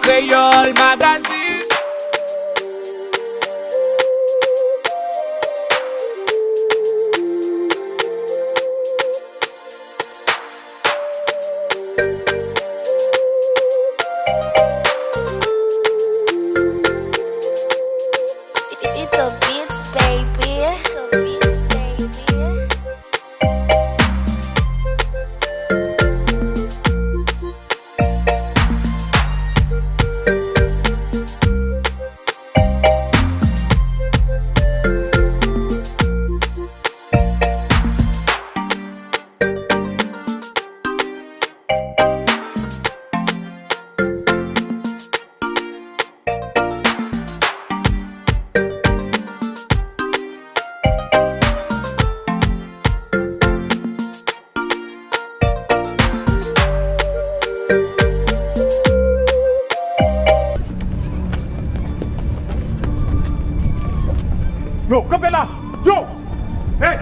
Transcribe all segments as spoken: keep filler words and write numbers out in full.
Kreyòl Magazine. It's the beats, baby. The beats, baby. Yo, kanpe la! Yo! Hey!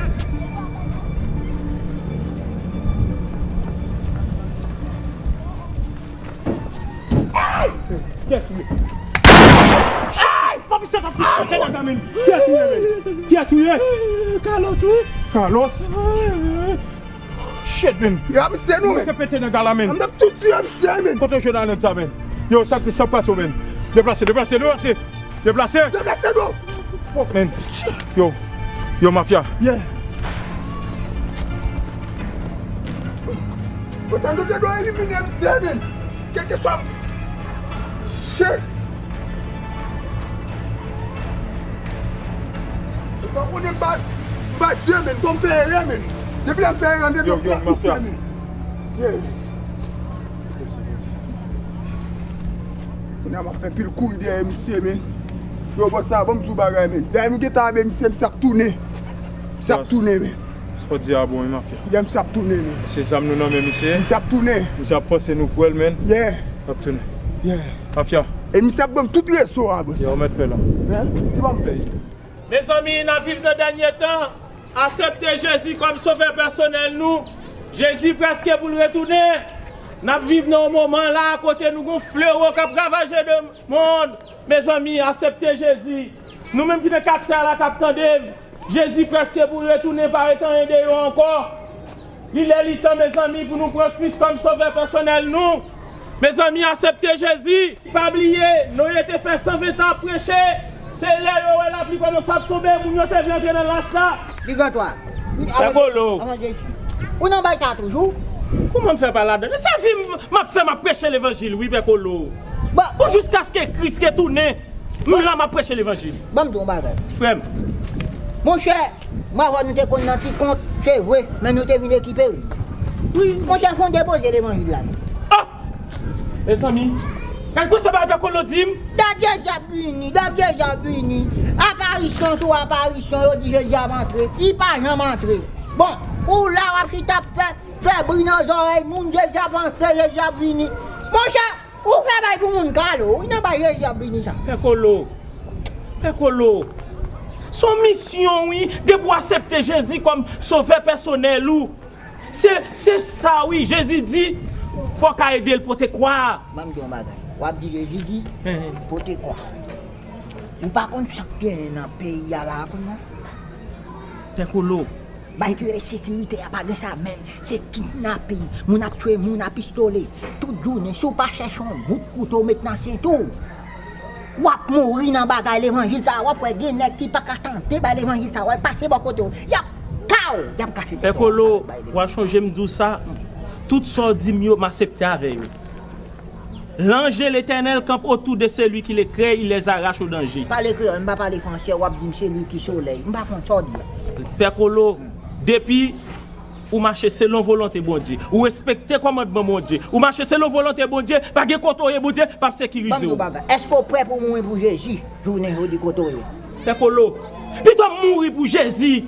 Hey! Kiyès ou ye? Hey! Papi, sa t ap pete nan men. Kiyès ou ye, men? Kiyès ou ye? Carlos, wi. Carlos? Shit, men. Ya, misye nou, men. Mwen te pete nan gala, men. Mwen t ap tou tiye misye, men. Kote w jwenn alèd sa, men? Yo, sa ki, sa k pase w, men? Deplase, deplase, deplase. Deplase. Deplase, non. Fuck, men. Yo. Yo, mafya. Yeah. Konsa nou te dwe elimine misye, men. Kèlkeswa. Shit. Ou pa konnen m pa, m pa Dye, men. Fò m fè erè, men. Depi lè m fè erè, m te dwe pran misye, men. Yeah. Kounye a m ap fè pil kouri dèyè misye, men. Yo, bòs sa, ban m di w bagay, men. Dèyè nou gentan avè misye, misye ap tounen. Misye ap tounen, men. Sa w di a bon, wi, mafya. Dèyè misye ap tounen, men. Se zam nou nan men misye. Misye ap tounen. Misye ap panse nou pran l, men. Yeah. L ap tounen. Yeah. Mafya. E misye ap ban m tout rezo a, bòs. Yo, mèt fè la. Hein? Li ban m pèy. Mezanmi, n ap viv nan dènye tan. Aksepte Jezi kòm sovè pèsonèl nou. Jezi prèske pou l retounen. N ap viv nan yon moman la kote nou gon flewo k ap ravaje lemonn. Mezanmi, aksepte Jezi. Nou menm ki nan katye a la k ap tande m, Jezi prèske pou l retounen, pa ret anyen deyò ankò. Li lè li tan, mezanmi, pou nou pran Kris kòm sovè pèsonèl nou. Mezanmi, aksepte Jezi. Pa bliye, Noye te fè san ven tan ap preche. Se lè yo wè lapli kòmanse ap tonbe, moun yo te vle antre nan lach la. Li gen twa. Pè Kolo. Ou nan bay sa toujou? Kouman m fè pa ladan? Se vi m, m ap fè, m ap preche levanjil, wi, Pè Kolo. Bon. Pou jiskaske Kris retounen, m la, m ap preche levanjil. Ban m di w yon bagay. Frè m. Monchè, mwen avè w nou te konn nan ti kont, se vre, men nou te vin ekipe, wi. Wi. Monchè, fè w depoze levanjil la. Ah! Mezanmi, gad kòman sa bay Pè Kolo di m. Dat Jezi ap vini, dat Jezi ap vini. Aparisyon sou aparisyon, yo di Jezi ap antre. Li pa janm antre. Bon, ou la w ap chita ap fè, fè bri nan zòrèy moun, Jezi ap antre, Jezi ap vini. Monchè, ou fè bay pou moun kado, wi, nan bay Jezi ap vini sa. Pè Kolo, Pè Kolo, se yon misyon, wi, depi w aksepte Jezi kòm sovè pèsonèl ou. Se, se sa wi, Jezi di, fò w ka ede l pote kwa a. Ban m di w yon bagay. W ap di Jezi di, pote kwa a. Ou pa konn sa k genyen nan peyi a la a kounye a? Pè Kolo. Malgre ensekirite a, pa gen sa menm, se kidnaping, moun ap tchwe moun a pistole. Tout jounen, si w pa chèche yon bout kouto w met nan senti w, w ap mouri nan bagay levanjil sa a. W ap wè gen nèg ki pa ka tante bay levanjil sa a. W ap pase bò kote w, y ap ka w, y ap kase tèt w. Pè Kolo, w a chonje m di w sa, tout sa w di m yo, m aksepte avè yo. L'ange de l'Éternel campe autour de celui qui le craint, il les arrache au danger. Pale kreyòl, m pa pale fransè, w ap di m celui qui soleil. M pa konn sa w di a. Pè Kolo, depi ou mache selon volonte Bondye, ou respekte kòmandman Bondye, ou mache selon volonte Bondye, pa gen kote w ye, Bondye p ap sekirize w. Ban m di w bagay. Èske w prè pou w mouri pou Jezi jounen jodi kote w ye? Pè Kolo, pito m mouri pou Jezi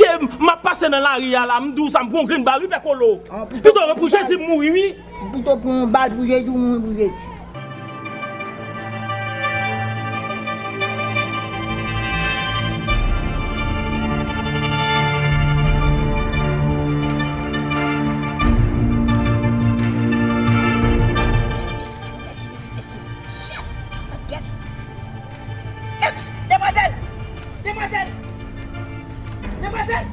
ke m ap pase nan lari a la, m di w sa, m pran yon grenn bal wi, Pè Kolo. Pito m pou Jezi m mouri wi. Pito pran yon bal pou Jezi, w mouri pou Jezi. Demwazèl! Demwazèl! Demwazèl!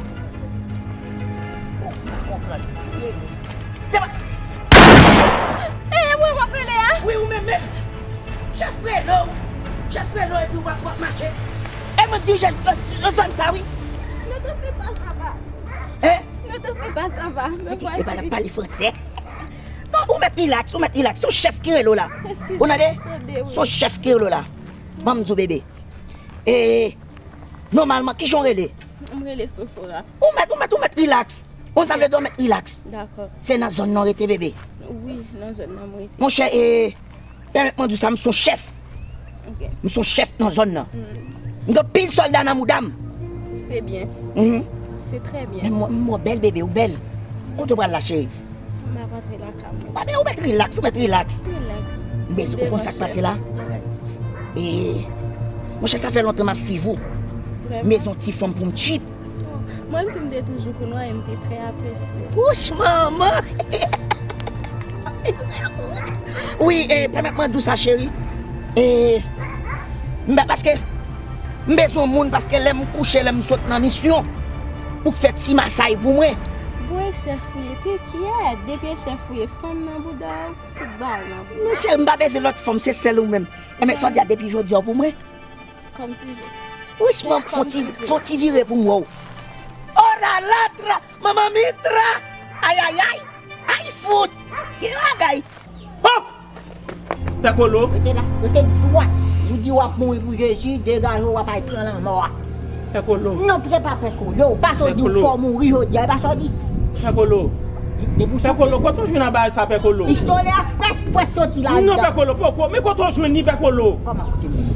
Oh, m pa konprann. Rele. Demwa- E mwen w ap rele a? Wi, ou menm menm. Chèf rele w. Chèf rele w epi w ap, w ap mache. E mwen dirije, euh, euh, zòn sa, wi. Ne te fais pas ça va. Hein? Ne te fais pas ça va. Mete, e pa n ap pale fransè. Non, ou mèt rilaks, ou mèt rilaks. Se yon chèf ki rele w la. Ou tande? Se yon chèf ki rele w la. Ban m di w, bebe. E, nòmalman, kijan w rele? M rele Sofora. Ou mèt, ou mèt, ou mèt rilaks. Ou konn sa m vle di w, mèt rilaks. Dakò. Se nan zòn nan w rete, bebe? Wi, nan zòn nan m rete. Monchè, e, pèmèt mwen di w sa, m se yon chèf. Ok. M se yon chèf nan zòn nan. Mm. M gen anpil sòlda nan mouda m. Se byen. Mhm. Se trè byen. Men mwen, mwen bèl, bebe, ou bèl. Kote w pral la, cheri? M ap rantre lakay mwen. Bebe, ou mèt rilaks, ou mèt rilaks. Rilaks. M bezwen, ou konn sa k pase la? E, monchè, sa fè lontan m ap swiv ou. Vrèman? M bezwen yon ti fanm pou m tchip. Oh, mwen tou, m te toujou konn wè, e m te trè apresye w. Wouch, manman! Wi, e, pèmèt mwen di w sa, cheri. E, m pa, paske m bezwen moun, paske lè m kouche, lè m sot nan misyon, pou k fè ti masay pou mwen. Voye chèf ou ye, te kyèt. Depi e chèf ou ye, fanm nan bouda w, tout bagay nan bouda w. Non, cheri, m pa bezwen lòt fanm, se sèl ou menm. Enben, sa w di a, depi jodi a, w pou mwen? Kòm ti vye. Wouch, manman, fò ti, fò ti vire pou m wè w. Oh la la, tra, manman mitra! Ayayay! Ay, fout! Gen bagay! Oh! Pè Kolo. Rete la, rete dwat. Ou di w ap mouri pou Jezi, degaje w, w ap al pran lanmò a. Pè Kolo. Non, se pa Pè Kolo. Pase w di w fò mouri jodi a, e pa sa w di. Pè Kolo. Pè Kolo, kote w jwenn anba sa, Pè Kolo? Pistolè a près, près soti la. Non, Pè Kolo, poko. Men kote w jwenn li, Pè Kolo? Kòman kote m jwenn li?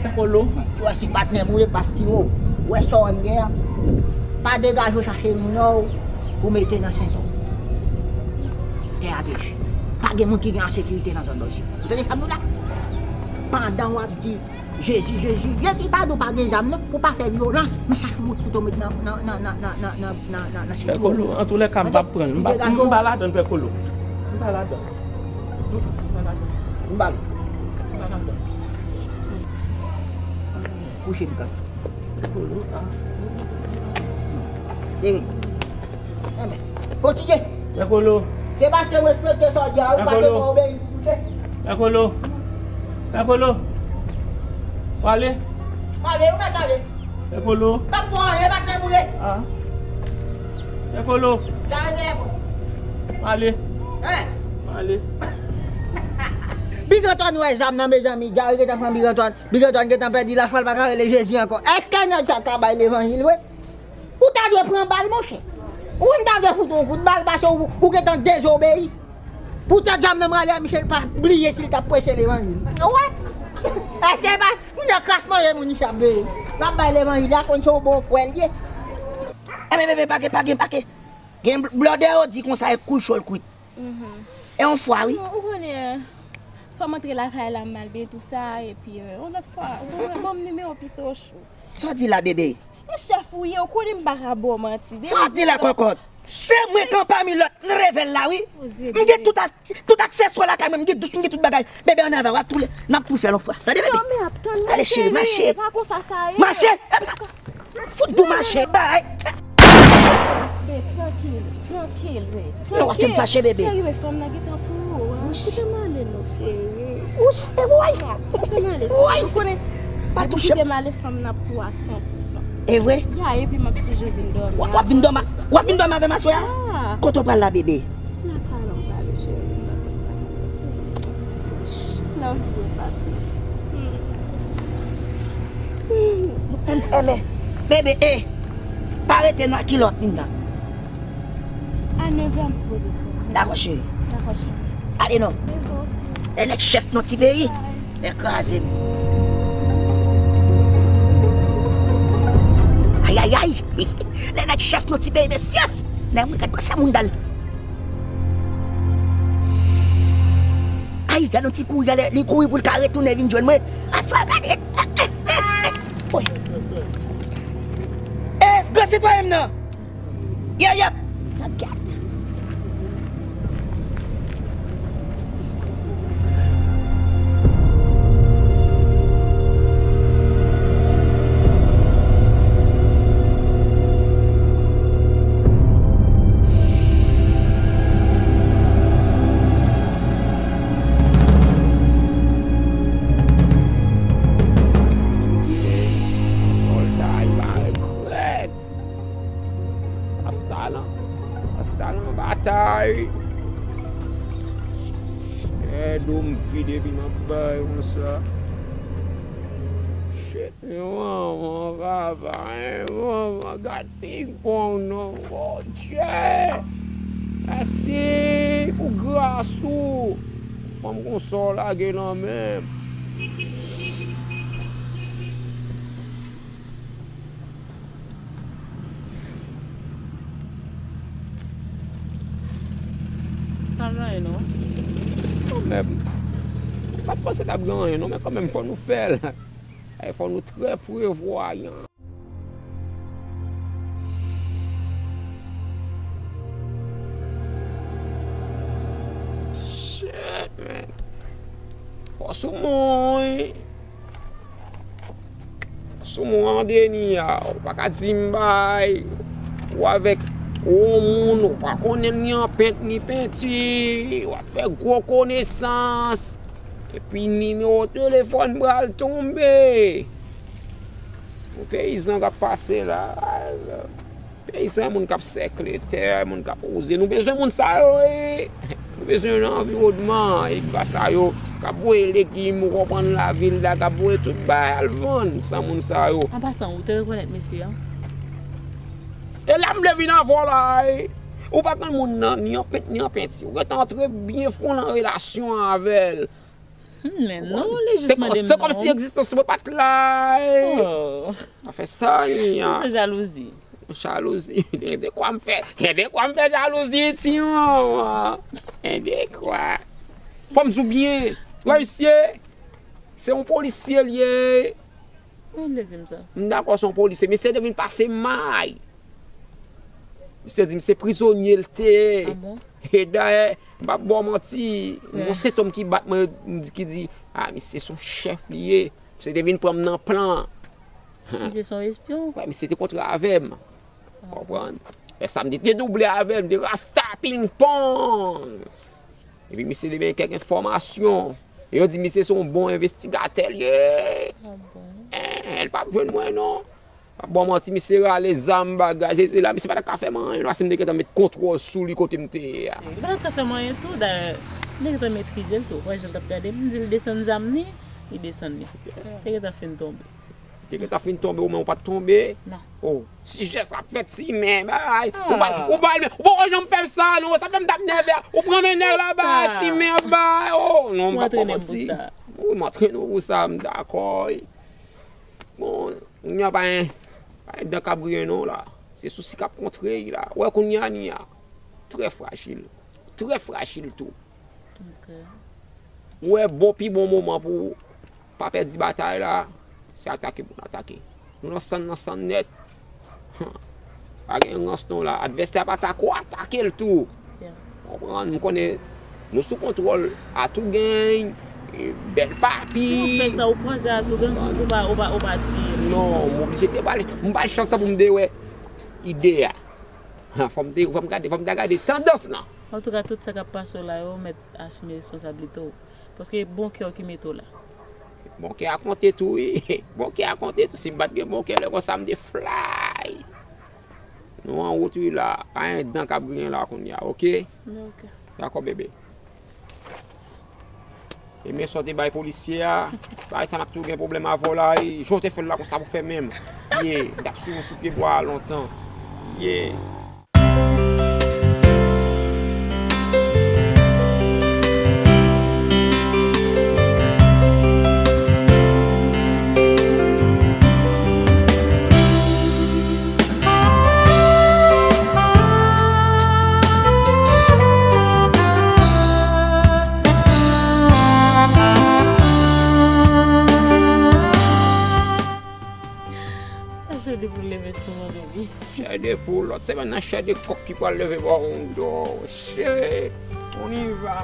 Pè Kolo. Ou wè si patnè m ou ye, m p ap tiye w. Ou wè sa w wè m gen an? Pa degaje w chache moun ou mete nan sentò. Tè a peche. Pa gen moun ki gen ensekirite nan zòn nan isit. Ou tande sa m di w la? Pandan w ap di Jezi, Jezi, Jezi pa di w pa gen zam non, pou w pa fè vyolans, men chache yon bout kouto met nan, nan, nan, nan sentwo. Pè Kolo, antoulèka, m p ap pran l. M pa, m pa ladan l, Pè Kolo. M pa ladan l. M pa ladan l. M pa ladan l. Kouche m kanpe. Pè Kolo, a. Enben, kontinye. Pè Kolo. Se paske m respekte sa w di a, wi, paske m obeyi. Pè Kolo. Pè Kolo. Pale. Pale, ou mèt pale. Pè Kolo. Pa pou anyen, pa te boule. A. Pè Kolo. Gade, pale. Hein? Pale. Big Antoine wè zam nan, mezanmi. Gade, gentan pran Big Antoine. Big Antoine gentan pèdi lafwa, l pa ka rele Jezi ankò. Èske nèg sa ka bay levanjil vre? Ou ta dwe pran bal, monchè. Ou ta dwe fout yon kout bal, paske ou, ou gentan dezobeyi. Poutèt zam nan prale a, misye pa bliye si l t ap preche levanjil. Ou wè? Èske pa moun nan kras manje moun misye ap veye? L ap bay levanjil la, konn se yon bon frè l ye. Enben, bebe, pa gen, pa gen, pa gen. Gen bl-, blòdè yo di konsa e koul cho l kwit. Mhm. E yon fwa, wi. Non, ou konnen, fò m antre lakay la, m al byen tou sa, epi, euh, yon lòt fwa, ou konnen, ban m nimewo pito cho. Sa w di la, bebe? Yon chèf ou ye, ou konnen m pa ka ba w manti. Sa w ap di la, kòkòt? Se mwen k anpami lòt revèl la, wi. M gen tout, tout akseswa lakay mwen, m gen douch, m gen tout bagay. Bebe, ann avan, w ap tou, n ap tou fè l yon fwa. Tande, bebe? Non, men ap tann mwen, cheri. Mache, mache. Mache. Fout dou mache, bay. Bebe, trankil, trankil, bebe. Non, w ap fè m fache, bebe. Cheri, men fanm nan gentan pou ou, hein. Kite m ale non, cheri. Wouch, e woy. Kite m ale, cheri. Ou konnen, pa touche m. Kite m ale, fanm nan pou a san pou san. E vre? Ya, epi m ap toujou vin dòmi. W ap, w ap vin dòmi, w ap vin dòmi avè m aswè a? Ya. Kote w pral la, bebe? Lakay la m prale, cheri. Love you, papi. Enben, bebe, e, pa rete non, a kilè w ap vin nan? A nèv è m sipoze soti. Dakò, cheri. Dakò, cheri. Ale non. Bizou. Lè nèg chèf nan ti peyi, lè kraze m. Ayayay! Lè nèg chèf nan ti peyi, mesye! Nèg mwen gad sa moun dal. Ay, gad yon ti kouri, gade, li kouri pou l ka retounen vin jwenn mwen. Aswè, gade. Woy. E, gran sitwayen m nan. Yè, yè. Gad, gad. Ay. Chè do m vide epi m ap bay konsa. Shit, men manman, papa, men manman, gad pingpong non, Bondye. Mèsi pou gras ou. Fanm konsa w lage nan men m. Pa gen anyen non. Kanmenm. M pa t panse t ap gen anyen non, men kanmenm fò nou fè l. Ay, fò nou trè prevwayan. Shit, man. Fò sou mwen. Sou mwen an deni a, ou pa ka di m bay. Ou avèk yon moun, ou pa konnen l ni an pent ni penti. W ap fè gwo konesans. Epi nimewo telefòn pral tonbe. Yon peyizan k ap pase la. Peyizan, moun k ap sèkle tè, moun k ap wouze. Nou bezwen moun sa yo, wi. Nou bezwen yon anviwònman, e gras a yo, k ap voye legim, ou konprann, lavil la, k ap voye tout bagay al vann, san moun sa yo. An pasan, ou te rekonèt mesye a? E la m vle vin avè w la, wi. Ou pa konn moun nan, ni an pent, ni an penti. Ou gentan antre byen fon nan relasyon avè l. Hmm, men non, li jis mande m non. Se kòmsi egzistans mwen pa t la, wi. Oh. Afè sa, li a. Se jalouzi. Jalouzi. Gen de kwa m fè. Gen de kwa m fè jalouzi, ti manman. Gen de kwa. Fò m di w byen. Wè, misye, se yon polisye l ye. Ou vle di m sa? M dakò, se yon polisye. Misye te vin pase may. Misye di m se prizonye l te ye. Ah bon? E dayè, m p ap ba w manti, m gon sentòm ki bat mwen, m di, ki di, a, misye se yon chèf li ye. Misye te vin pran m nan plan. Misye se yon espyon. Wè, misye te kontre avè m. Konprann? Lè sa m te, te double avè l, m te rasta pingpong. Epi misye te bay kèk enfòmasyon. E yo di misye se yon bon envestigatè l ye. Ah bon? Eh, l p ap jwenn mwen non. Bon, manti, misye rale zam, bagay, se, se la, misye pa ta ka fè m anyen, non, paske m te gentan met kontwòl sou li kote m te ye a. Li pa ta ka fè m anyen tou, dayè, m te gentan metrize l tou. Wè jan l t ap gade m, m di l desann zam ni, li desann li. Te gentan fin tonbe. Te gentan fin tonbe, ou menm ou pa t tonbe? Non. Oh, ti jès ap fè ti men, bay. Ou pa, ou pa, ou pa janm fè m sa, non, sa fè m t ap nève, ou pran men nèg la, bay, ti men, bay. Oh, non, m pa pran manti. Wi, m antrene w pou sa, m dakò, wi. Bon, Nya pa gen, pa gen dan k ap griyen non la. Se sousi k ap kontre l la. Ou wè kounye a Nia trè frajil. Trè frajil tou. Ok. Ou wè bon, pi bon moman pou w pa pèdi batay la, se atake pou n atake. Nou nan sann, nan sann nèt. Pa gen rans non la. Advèsè a ap atake w, atake l tou. Konprann, m konnen nou sou kontwòl Atou Gang, e, Bèl Papi. Ou fè sa, ou kwaze Atou Gang, ou pa, ou pa, ou pa tiye l. Non, m oblije te ba l, m ba l chans la pou m te wè ide a. Fò m te, fò m gade, fò m ta gade tandans lan. Antouka, tout sa k ap pase w la yo, mèt asime responsablite w. Paske bon kè w ki mete w la. Bon kè a konte tou, wi. Bon kè a konte tou. Si m pa t gen bon kè, lè konsa m te fly. Nou an wout wi la, pa gen dan k ap griyen la kounye a, oke? Ok. Dakò, bebe. E men sa w te bay polisye a, bagay sa m ap tou gen pwoblèm avè w la, e, jan w te fè l la konsa pou fè menm. Ye, m t ap swiv ou sou pye bwa a lontan. Ye. Chè de poul leve sou mwen, baby. Chè de poul, lòt semèn nan, chè de kòk ki pral leve bò w do. Shit, on y va.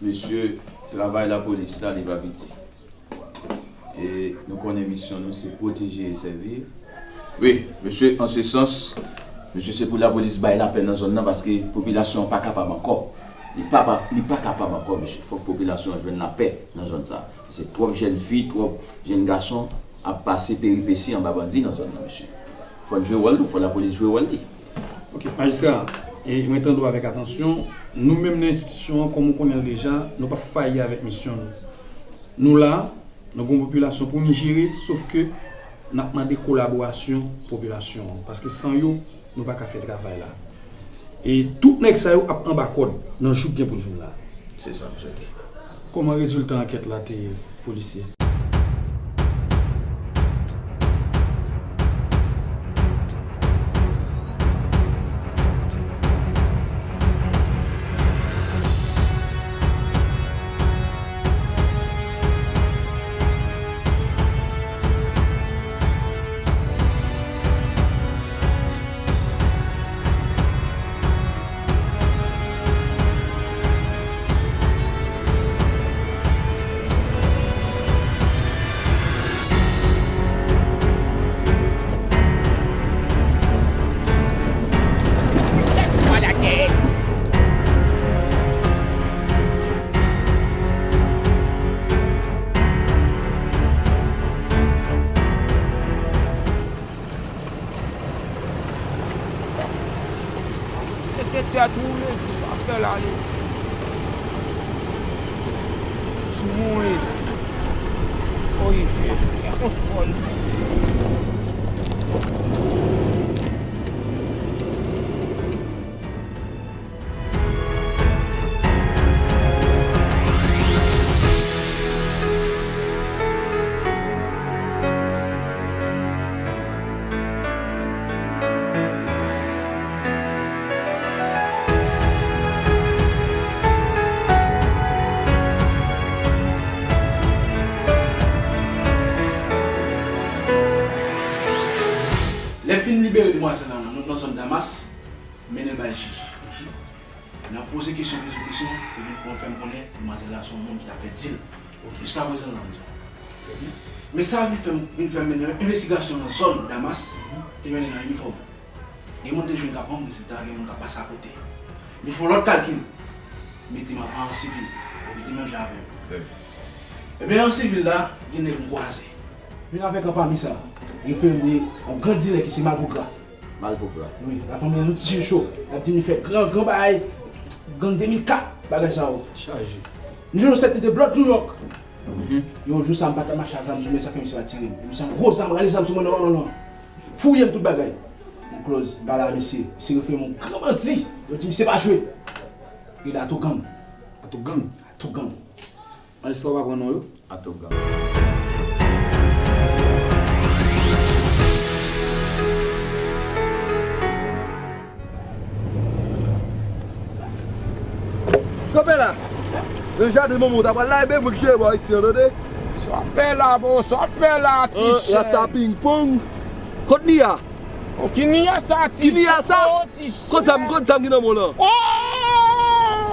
Mesye, travay lapolis la, li pa piti. E nou konnen misyon nou se pwoteje e sèvi. Wi, mesye, an se sans, mesye, se pou lapolis bay lapè nan zòn nan, paske popilasyon an pa kapab ankò. Li pa, pa, li pa kapab ankò, mesye. Fòk popilasyon an jwenn lapè nan zòn sa. Se twòp jèn fi, twòp jèn gason ap pase peripesi anba bandi nan zòn nan, mesye. Fò n jwe wòl nou, fò lapolis jwe wòl li. Ok, majistra, e mwen tande w avèk atansyon. Nou menm nan enstitisyon an, kòm ou konnen l deja, nou p ap fayi avèk misyon nou. Nou la, nou gen yon popilasyon pou n jere, sof ke n ap mande kolaborasyon popilasyon an. Paske san yo, nou pa ka fè travay la. E tout nèg sa yo ap anba kòd nan jou k gen pou l vin la. Se sa m swete. Kòman rezilta ankèt la te ye, polisye? Enspektè tou, Ledi, sa fè la, Ledi. Sou mwen, Ledi. Oye, kontwòl. Lè m fin libere demwazèl la nan, nan zòn Damas, m mennen l bay jij. Nan poze kesyon, poze kesyon, li vin kon fè m konnen demwazèl la se yon moun ki t ap fè dil. Ok. Jiskaprezan, l nan prizon. Trè byen. Men sa vin fè m, vin fè m mennen yon envestigasyon nan zòn Damas, te mennen nan inifòm. Gen moun te jwenn k ap rann rezilta, gen moun k ap pase akote. Men fè yon lòt kalkil, mete m an, an sivil, mete menm jan avè yo. Trè byen. Ebyen, an sivil la, gen nèg m kwaze. Youn avèk an pami sa, refere m de yon gran dilè ki se Malpougra. Malpougra. Wi, l ap anmennen nou ti cho. L ap di m li fè gran, gran bagay, gang de mil kat, bagay sa yo. Chaje. M jwenn yon sèten de blòd Nouyòk. Mhm. Yon jou sa, m pa t ap mache a zam sou mwen, sa fè misye pa tire m. Misye an gwo zam, rale zam sou mwen, non, non, non, non. Fouye m tout bagay. M close, m pale a misye. Misye refere m yon gran bandi. Yo di misye pa jwe. Rele Atougang. Atougang? Atougang. Majistra, ou pa pran non yo? Atougang. Kanpe la! Nan jaden manman w ta pral la, e ben mwen ki jere bò isi an, tande? Sa w ap fè la, bro? Sa w ap fè la, ti chèn? Rasta ping pong. Kot Nia? O, ki Nia sa, ti chèn? Ki Nia sa? O, ti chèn. Kot zam, kot zam ki nan men w lan? O!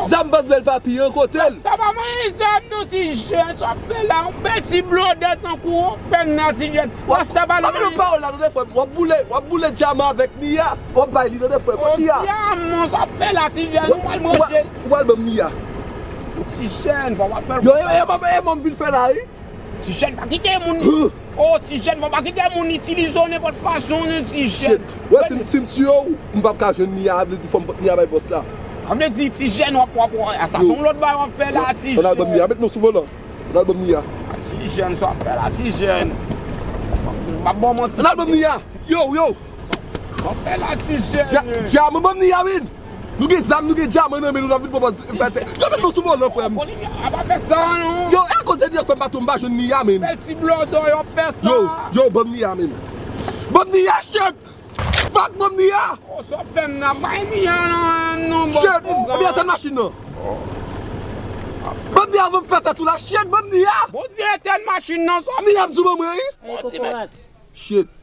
Zam baz bèl papi an, kote l? Rasta pa manyen zam non, ti chèn. Sa w ap fè la? Yon bèl ti blòdè tankou w, fè m nan, ti chèn. Rasta pa manyen. W ap pale yon pawòl la, tande, frè m. W ap boule, w ap boule dyaman avèk Nia. W ap bay li, tande, frè m. Kot Nia? O, dyaman, sa w ap fè la, ti chèn? Ou pral manje. Ou pral ban m Nia. Ti chèn, fò w ap fè l. Yo, e, e, e, e, e, m vin fè la, wi. Ti jèn, pa kite moun. O, ti jèn, bon, pa kite moun itilize w nenpòt fason, non, ti jèn. Shit. Wè, si m, si m tiye w, m p ap ka jwenn Nia, vle di fò m pot Nia bay bòs la. Sa vle di, ti jèn, w ap, w ap, w ap, a, sa se yon lòt bagay w ap fè la, ti jèn. Ann al ban m Nia, met nou sou volan. Ann al ban m Nia. A, ti jèn, sa w ap fè la, ti jèn. M ap ba w manti. Ann al ban m Nia. Yo, yo. Sa w ap fè la, ti jèn. Dya-, dyaman, ban m Nia, vin. Nou gen zam, nou gen dyaman nan men nou, n ap vin pran bòs fè tè. Yo, met nou sou volan, frè m. Apa fè sa, non. Yo, e akoz de Nia k fè m pa tou m pa jwenn Nia, menm. Bèl ti blòdò, yo ap fè sa. Yo, yo, ban m Nia, menm. Ban m Nia, shit! Fuck, ban m Nia! O, sa w ap fè m nan, bay Nia, non, non, bon. Shit! Ebyen, etenn machin nan. Ban m Nia, avan m fè tèt ou la, shit, ban m Nia! Bondye, etenn machin nan, sa w ap fè. Nia, m di w ban mwen, wi. Bondye, men. Shit.